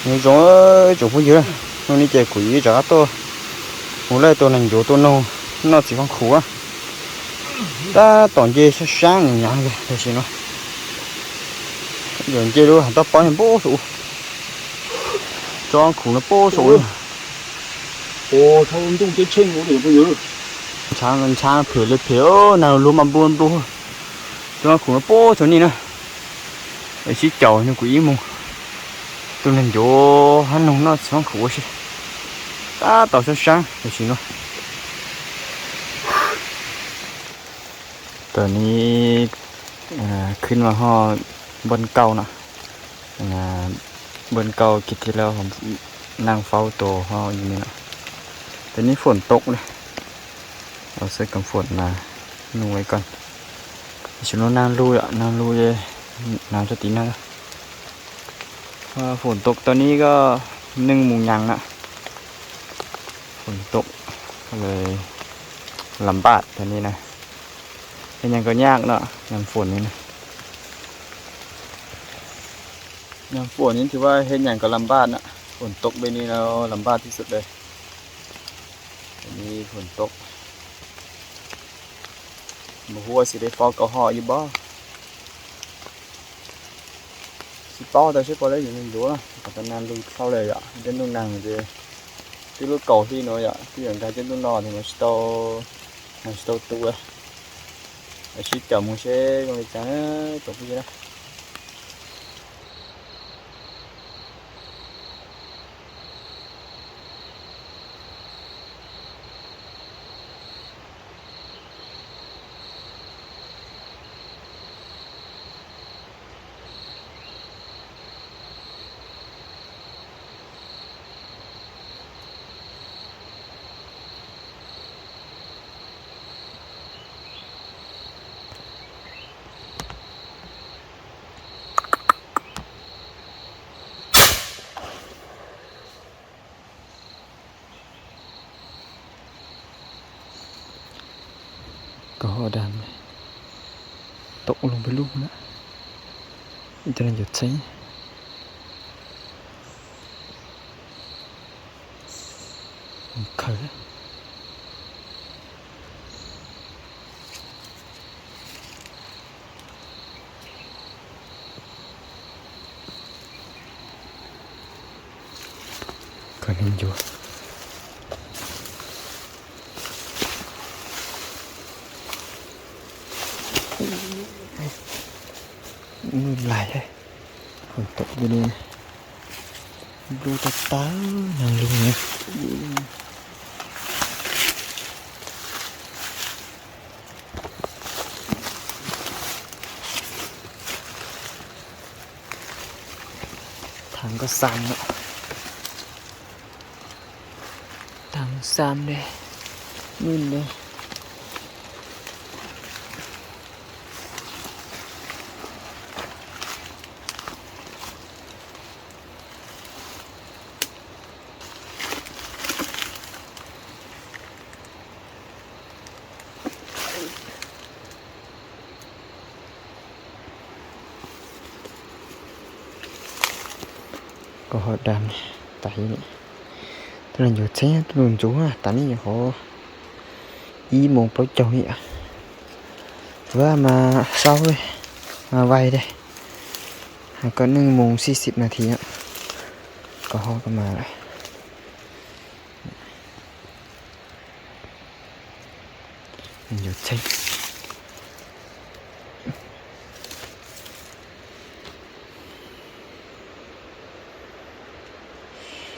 Ngu zong ơi, chụp phút dưới. Ngu ni chè quỷ chả to. Ngu lai tô nành dố tô nô. Nó chỉ phong khủ á. Ta tỏng chê sáng sáng nhỉ nhỉ kìa. Để xin nó. Giờ chê luôn, ta bó nhỉ bố sụ. Cho khủ nó bố sụ. Ôi. Ôi, thôi, ông Dung chết chênh của để bây giờ. Sáng, sáng, phê lê phê. Ơ, nào, luôn mà buôn bố. Cho khủ nó bố sụ ni nè. ໄອ້ຊິເຈົ້າຍັງກູອີ່ໂມງ ໂຕນັ້ນໂຢ ຫັນໜຸ່ງເນາະ ສອງຂົວຊິ ຕາເຕົາຊ້າງໆ ໄປຊິເນາະ. ຕອນນີ້ ເອີ ຂຶ້ນມາຮອດບ່ອນເກົ່າເນາະ ເອີ ບ່ອນເກົ່າຄລິບທີ່ແລ້ວ ນັ່ງເຝົ້າໂຕເຮົາຢູ່ນີ້ເນາະ. ຕອນນີ້ຝົນຕົກເລີຍ ເອົາເສື້ອກັນຝົນມານຸ່ງໄວ້ກ່ອນ. ຊິລົງນັ່ງລຸຍອະ ນັ່ງລຸຍເດ້ ນ້ຳສະຕິນະ. ເພາະວ່າຝົນຕົກຕອນນີ້ກໍໜຶ່ງໂມງຍັງນະ ຝົນຕົກກໍເລີຍລຳບາກຕອນນີ້ນະ. ເຮັດຫຍັງກໍຍາກເນາະ ຍາມຝົນນີ້ນະ ຍາມຝົນນີ້ຖືວ່າເຮັດຫຍັງກໍລຳບາກນະ. ຝົນຕົກແບບນີ້ແລ້ວລຳບາກທີ່ສຸດເລີຍ. ອັນນີ້ຝົນຕົກ ບໍ່ຮູ້ວ່າຊິໄດ້ເຝົ້າເກົາຫໍ້ຢູ່ບໍ່? ຊິເຝົ້າແຕ່ຊິບໍ່ໄດ້ຢູ່ໜຶ່ງໂດນ ກໍຕະນານລຸຍເຂົ້າເລີຍອະ. ເດີນໜຶ່ງນັ່ງເດ ຕິລຸເກົາທີ່ໂນຍອະ ທີ່ຫຍັງກາເຈັດໂດນນອນ ມາຊິໂຕ ມາຊິໂຕຕຸເອ ອາຊິດຈາມູເຊ ກຳລັງຈັງເອີ ຕົກຢູ່ນະ. ກະຫໍ່ດຳ ຕົກລົງໄປລູກນະ ອີຕະນັ້ນຢູ່ໃສ? ເຄີຍ ກໍຍັງຢູ່ ມືດຫຼາຍເດ້ ຝົນຕົກຢູ່ນີ້ ບໍ່ຕາຕານາງລຸງເນາະ. ທາງກໍຊັນເນາະ ທາງຊັນເດ້ ມື່ນເດ້. ກໍຮອດດ່ານໄຕນີ້ ຖະໜົນຢູ່ເຊ ຖະໜົນຢູ່ ຕອນນີ້ ໂຫ ອີໂມງເປົ່າເຈົ້ານີ້ ຖືວ່າມາເຊົ້າເລີຍ ມາໄວເດ້. ແລ້ວກໍໜຶ່ງໂມງສີ່ສິບນາທີເນາະ ກໍຮອດກັນມາແລ້ວ. ມັນຢູ່ໃສ?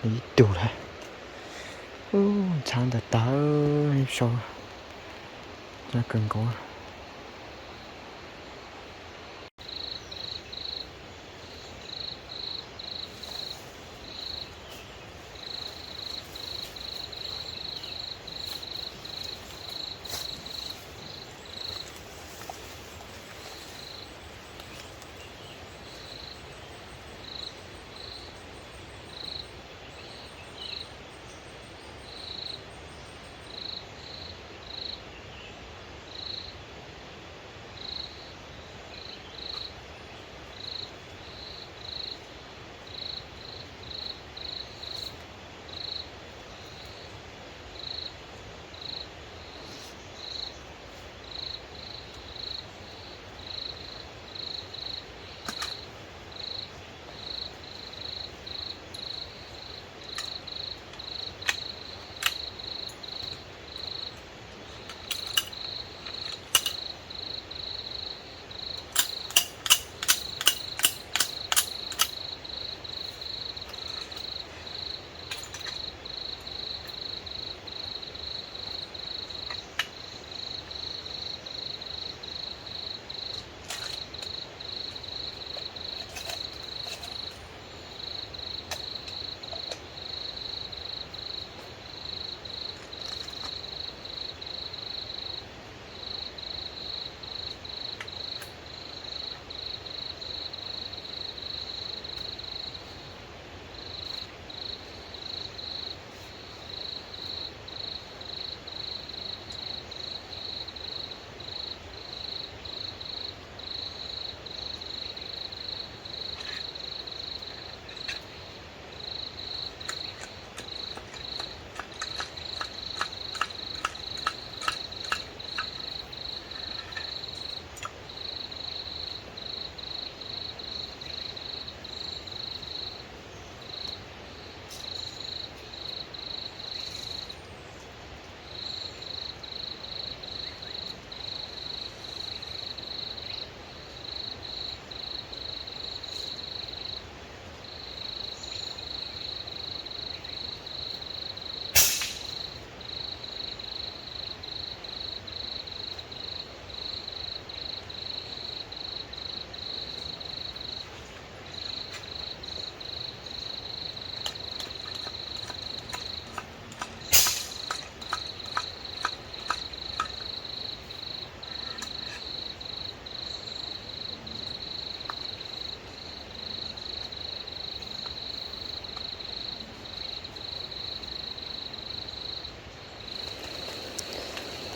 ນີ້ດູແລະ ໂອ້ ຊ້າງຕາຕາເອີຍ ຊໍ ໜ້າເກີງກໍ.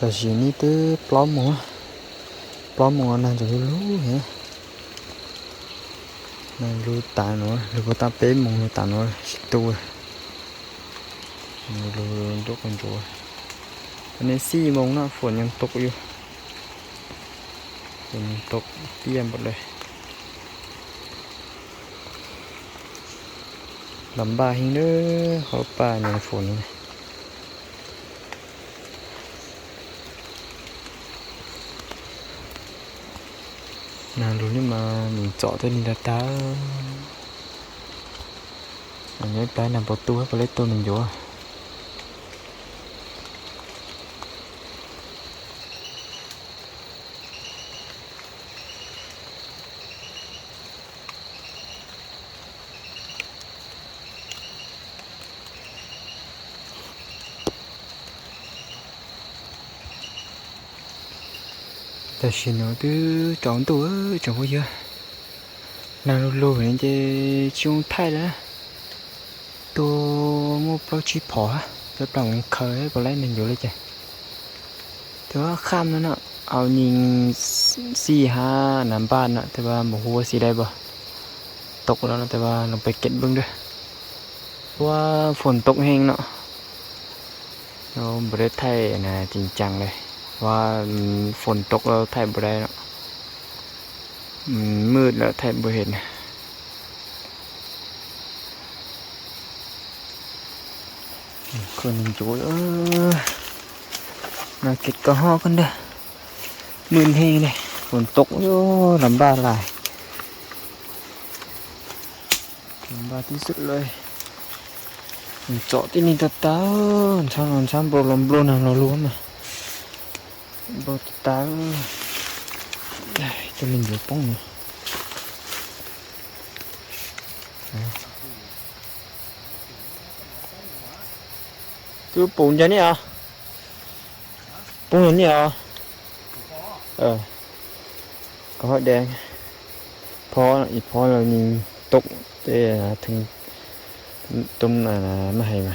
ຕາຊິນີ້ຕື່ປອມຫົວ ປອມຫົວນາຈະຮູ້ເນາະ ນາຮູ້ຕານຫົວ ຫຼືບໍ່ຕາເປ້ມງຮູ້ຕານຫົວຊິຕູ ຮູ້ດົກມັນໂຕ. ອັນນີ້ສີ່ໂມງເນາະ ຝົນຍັງຕົກຢູ່ ຝົນຕົກປ່ຽມໝົດເລີຍ. ລຳບາກແຮງເດີ ເຂົ້າປ່າຍາມຝົນນີ້. ນາງລຸນນີ້ມາມີເຈາະຕົວນີ້ລະຕາ ອັນນີ້ໄປນຳປະຕູໃຫ້ບໍ່ເລັດຕົວໜຶ່ງຢູ່. ແຕ່ຊິໂນຕື້ຈອງຕູ້ເອີຍ ຈອງບໍ່ເຍອະ ນາງລູກໆນີ້ເຈຊ່ວງທ້າຍແລ້ວນະ ໂຕໝູ່ເປົ່າຊິພໍ ແບບຫຼັງເຄີຍບໍ່ໄດ້ແມ່ນຢູ່ເລີຍເຈ. ແຕ່ວ່າຂ້າມນັ້ນເນາະ ເອົາຍິງສີ່ຫ້ານຳບ້ານເນາະ ແຕ່ວ່າບໍ່ຮູ້ວ່າຊິໄດ້ບໍ່. ຕົກແລ້ວເນາະ ແຕ່ວ່າລອງໄປເກັດເບິ່ງເດີ ເພາະວ່າຝົນຕົກແຮງເນາະ ເຮົາບໍ່ໄດ້ໄຖນາຈິງຈັງເລີຍ ເພາະວ່າ ອືມ ຝົນຕົກແລ້ວໄຖບໍ່ໄດ້ເນາະ ອືມ ມືດແລ້ວໄຖບໍ່ເຫັນ. ເບິ່ງໂຈຍ ເອີ ມາເກັບກະຮອກກັນເດີ ມື່ນແຮງເດ້ ຝົນຕົກ ໂອ້ ລຳບາກຫຼາຍ ລຳບາກທີ່ສຸດເລີຍ ເຈາະທີ່ນີ້ຕາຕາ ຊ້ຳ ຊ້ຳ ບໍ່ລວມ ບໍ່ນາງລວມ ບໍ່ຕາ ຕົວນີ້ຢູ່ປ້ອງນີ້ ຕູປູນຈາກນີ້ເອົາ ປູນຈາກນີ້ເອົາ ເອີ ກະຮອກແດງ ພໍອີກພໍລະຍິງຕົກເຕະເຖິງຕົ້ນ ອັນນະ ມາໃຫ້ມາ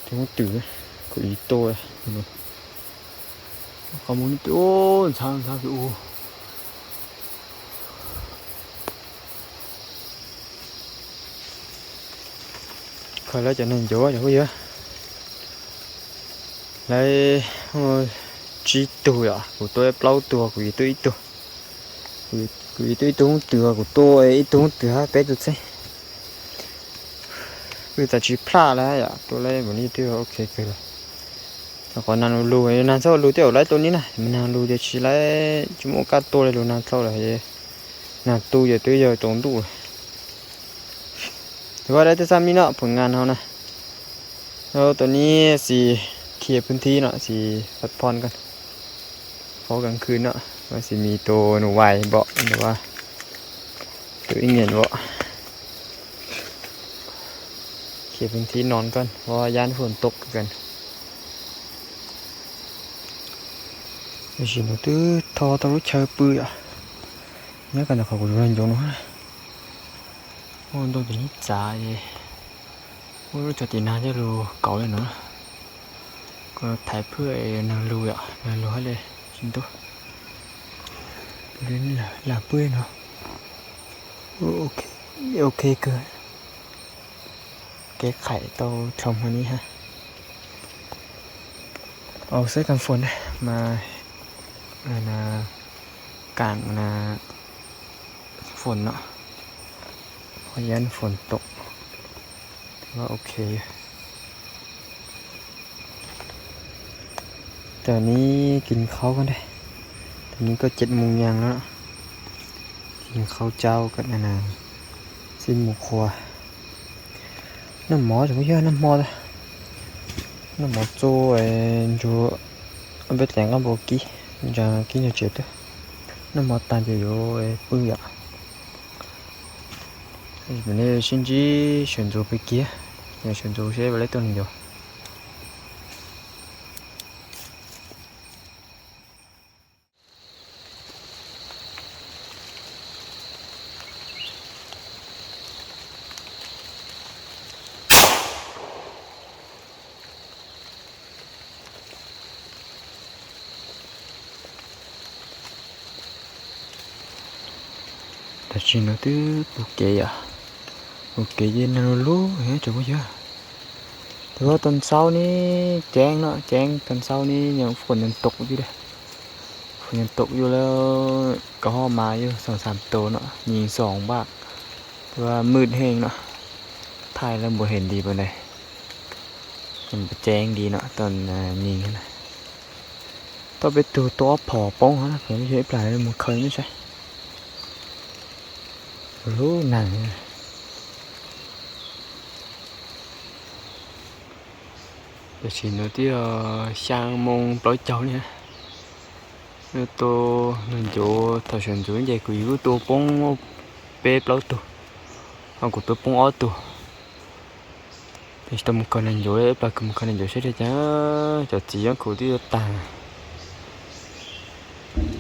ເຖິງຕື້ ກະອີໂຕ ເຂົາໝູນີ້ ໂອ້ ຊ້ຳ ຊ້ຳ ໂອ້ ເຂົາລະຈະນັ້ນໂຢ ໂຢ ລະ ໂອ້ ຈີໂຕ ອະ ກູໂຕເປົ່າໂຕ ກູອີໂຕ ອີໂຕ ກູ ກູອີໂຕ ອີໂຕ ຕູ ກູໂຕເອ ອີໂຕ ຕູ ເປັດຕູ ເຊ ຄືຕາຈີພລາດແລ້ວ ໂຕແລກມື້ນີ້ຖືໂອເຄເກີນ ແລ້ວກໍນາງລູ ນາງຊອບລູ ເຈົ້າໄລ່ໂຕນີ້ນະ ມັນນາງລູຈະຊິໄລ່ ຈຸໂມກາໂຕເລີຍລູ ນາງຊອບເລີຍ ນາງຕູ ເຈົ້າຕູ້ ເຈົ້າຕົງດູ ຖືວ່າໄດ້ແຕ່ຊ່ຳນີ້ເນາະ ຜົນງານເຮົານະ ແລ້ວຕອນນີ້ຊິເຄຍພື້ນທີ່ເນາະ ຊິພັກຜ່ອນກ່ອນ ພໍກາງຄືນເນາະ ວ່າຊິມີໂຕໜູວາຍບໍ່ ຫຼືວ່າໂຕອີ່ຫຍັງບໍ່ ເຄຍພື້ນທີ່ນອນກ່ອນ ເພາະວ່າຢ້ານຝົນຕົກຄືກັນ ຊິໂນຕື້ທໍຕະລຸເຊີປືຍ ຍາກັນເຂົາກໍຢູ່ນັ້ນຢູ່ເນາະ ໂອ້ ໂດນເປັນນິດຈາເດ ໂອ້ ຈະຕີນາຈະລູເກົາເລີຍເນາະ ກໍໄຖເພື່ອນາງລູອະ ນາງລູເລີຍຊິໂຕ ເລີຍລາເປື່ອຍເນາະ ໂອເຄ ໂອເຄເກີນ ແກ້ໄຂຕໍ່ຊ່ອງອັນນີ້ຮະ ເອົາເສື້ອກັນຝົນມາ ອັນນະ ກາງອັນນະ ຝົນເນາະ ເພາະຢ້ານຝົນຕົກ ຖືວ່າໂອເຄ ຕອນນີ້ກິນເຂົ້າກັນເດ້ ຕອນນີ້ກໍເຈັດໂມງຢ່າງແລ້ວເນາະ ກິນເຂົ້າເຈົ້າກັບອັນນະ ຊີ້ນໝູຄົວ ນ້ຳໝໍຈະບໍ່ເຍອະ ນ້ຳໝໍ ນ້ຳໝໍໂຈ ເອີ ໂຈ ເອົາໄປແຕງກັບໂບກີ ຈະກິນຈະເຈັດ ນ້ຳໝໍຕານຈະໂຍ ເອີ ປືຍອະ ເອີ ເປັນເອ ຊິນຈີ ເຊິນໂຈໄປເກຍ ເຊີນໂຈເຊໄປເລີຍຕົວນີ້ໂຍ. ແຕ່ຊິນອນຕື່ປູເກຍ ປູເກຍເຢັນນະໂລໂລເຮ ຈະບໍ່ເຍອະ ແຕ່ວ່າຕອນເຊົ້ານີ້ແຈ້ງເນາະ ແຈ້ງຕອນເຊົ້ານີ້ຍັງຝົນຍັງຕົກຢູ່ເດ້ ຝົນຍັງຕົກຢູ່ ແລ້ວກະຮອກມາຢູ່ສອງສາມໂຕເນາະ ຍິງສອງບາກ ແຕ່ວ່າມືດແຮງເນາະ ຖ່າຍແລ້ວບໍ່ເຫັນດີປານໃດ ມັນບໍ່ແຈ້ງດີເນາະ ຕອນຍິງຫັ້ນນະ ຕ້ອງໄປຕູໂຕເອົາພໍໂປ້ງຫັ້ນນະ ເພິ່ນເຮັດປາຍມັນເຄີຍຢູ່ໃສ ໂອ້ ໜັງ Vecino, tío, xiang mong plau chau nia. Nô tô nô dô thảo sân dô dạy của dô tô pông pê plau tô. Hông của tô pông ó tô. Thì tao một con nô dô đấy, plau của một con nô dô sẽ đi chá. Chó chỉ dô của tío tàng.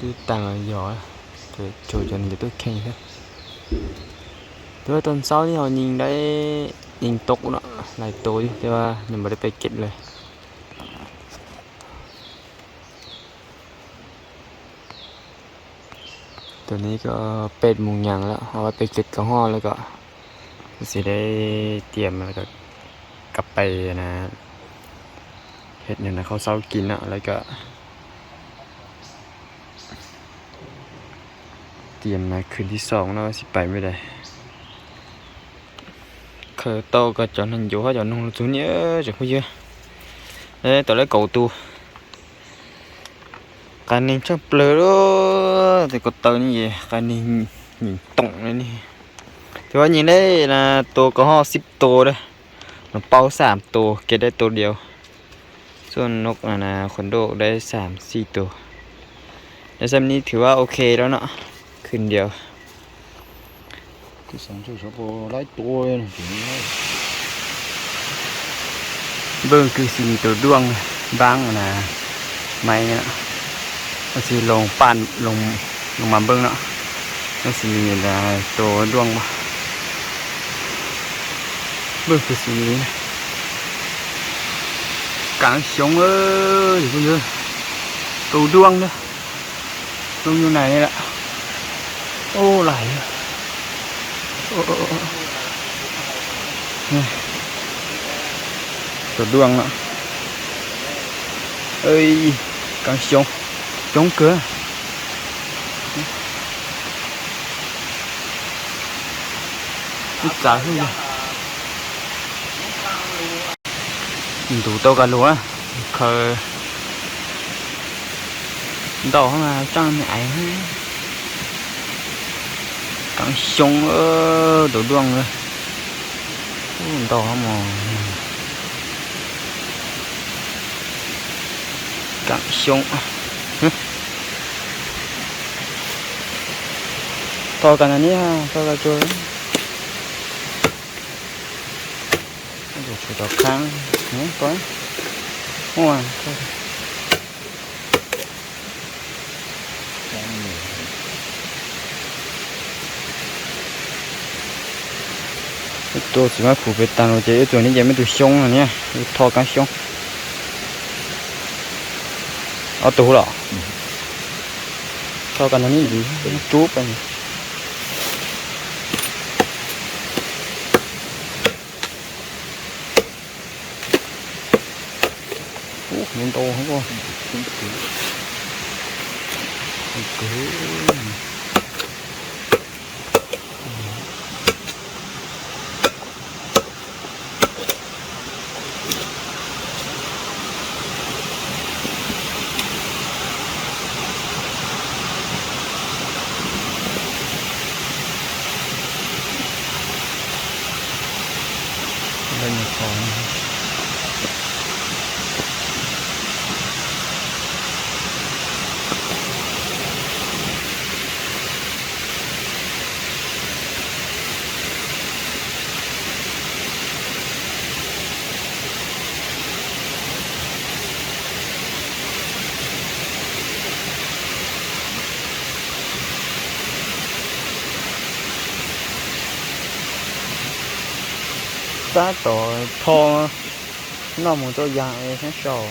Tío tàng là dô á. Chó, chó, chó nô dô tôi khen thế. ແຕ່ວ່າຕອນເຊົ້ານີ້ເຮົາຍິງໄດ້ ຍິງຕົກເນາະ ຫຼາຍໂຕຢູ່ ແຕ່ວ່າຍັງບໍ່ໄດ້ໄປເກັບເລີຍ. ຕອນນີ້ກໍແປດໂມງຫຍັງແລ້ວ ເຮົາວ່າໄປເກັບເຂົ້າຮ້ອນ ແລ້ວກໍຊິໄດ້ຕຽມ ແລ້ວກໍກັບໄປນະ ເຮັດຫຍັງນະ ເຂົ້າເຊົ້າກິນເນາະ ແລ້ວກໍ ຕຽມມາຄືນທີສອງເນາະ ວ່າຊິໄປມື້ໃດ. ເ Khởi đầu cả chó nên dỗ, chó nung dụ nhớ, chó không dữ. Đấy, tao lấy cầu tu. Cái nên chắc plơ đó, thì có tao như vậy, cái nên nhìn tổng này đi. Thì bao nhiêu đấy là tô có ho ship tô đấy. Nó bao สาม tô, kia đấy tô điều. ສ່ວນນົກຫັ້ນນະ ຂົນໂດກໄດ້ສາມສີ່ໂຕ ໄດ້ສ່ຳນີ້ຖືວ່າໂອເຄແລ້ວເນາະ ຄືນດຽວ. ຄືສັງເກດ ຫຼາຍໂຕເລີຍ ເບິ່ງຄືຊິມີໂຕດ້ວງບາງນະ ໄມ້ເນາະ ມັນຊິລອງປ່ານ ລອງ ລອງມາເບິ່ງເນາະ ມັນຊິມີຫຼາຍໂຕດ້ວງບໍ່ ເບິ່ງຄືຊິມີນະ. ກາງຊົງເອີຍ ເບິ່ງເດີ ໂຕດ້ວງເດີ ລົງຢູ່ໃນນີ້ແຫຼະ ໂອ້ ຫຼາຍເດີ ໂອ້ ໂອ້ ໂອ້ ໂຕດ້ວງເນາະ ເອີຍ ກາງຊົງ ຈົ່ງເກີ ອຸດສາຫື Đủ tô cà lùa, khờ đỏ mà trăng này ấy. Cắn sống ơ, đổ đuông rồi. Ú, đỏ mà. Cắn sống. Thôi cắn này ha, thôi cắn chuối. Ôi, chuối táo kháng. Đấy, coi. Ôi, coi. ໂຕຊິມາຜູເປັດຕັນໂອເຈ ໂຕນີ້ຍັງບໍ່ຖືກຊົງອັນນີ້ ທໍ່ກັນຊົງ ເອົາໂຕເນາະ ເທົ່າກັນອັນນີ້ດີ ຈູບໄປ. ໂອ້ ມັນໂຕເຂົາບໍ່ ເກີນ. ໄດ້ເງິນທອງ. ສາໂຕ ທໍ່ ໜໍ່ໝູໂຕຢ່າງເອີ ທັງສອງ.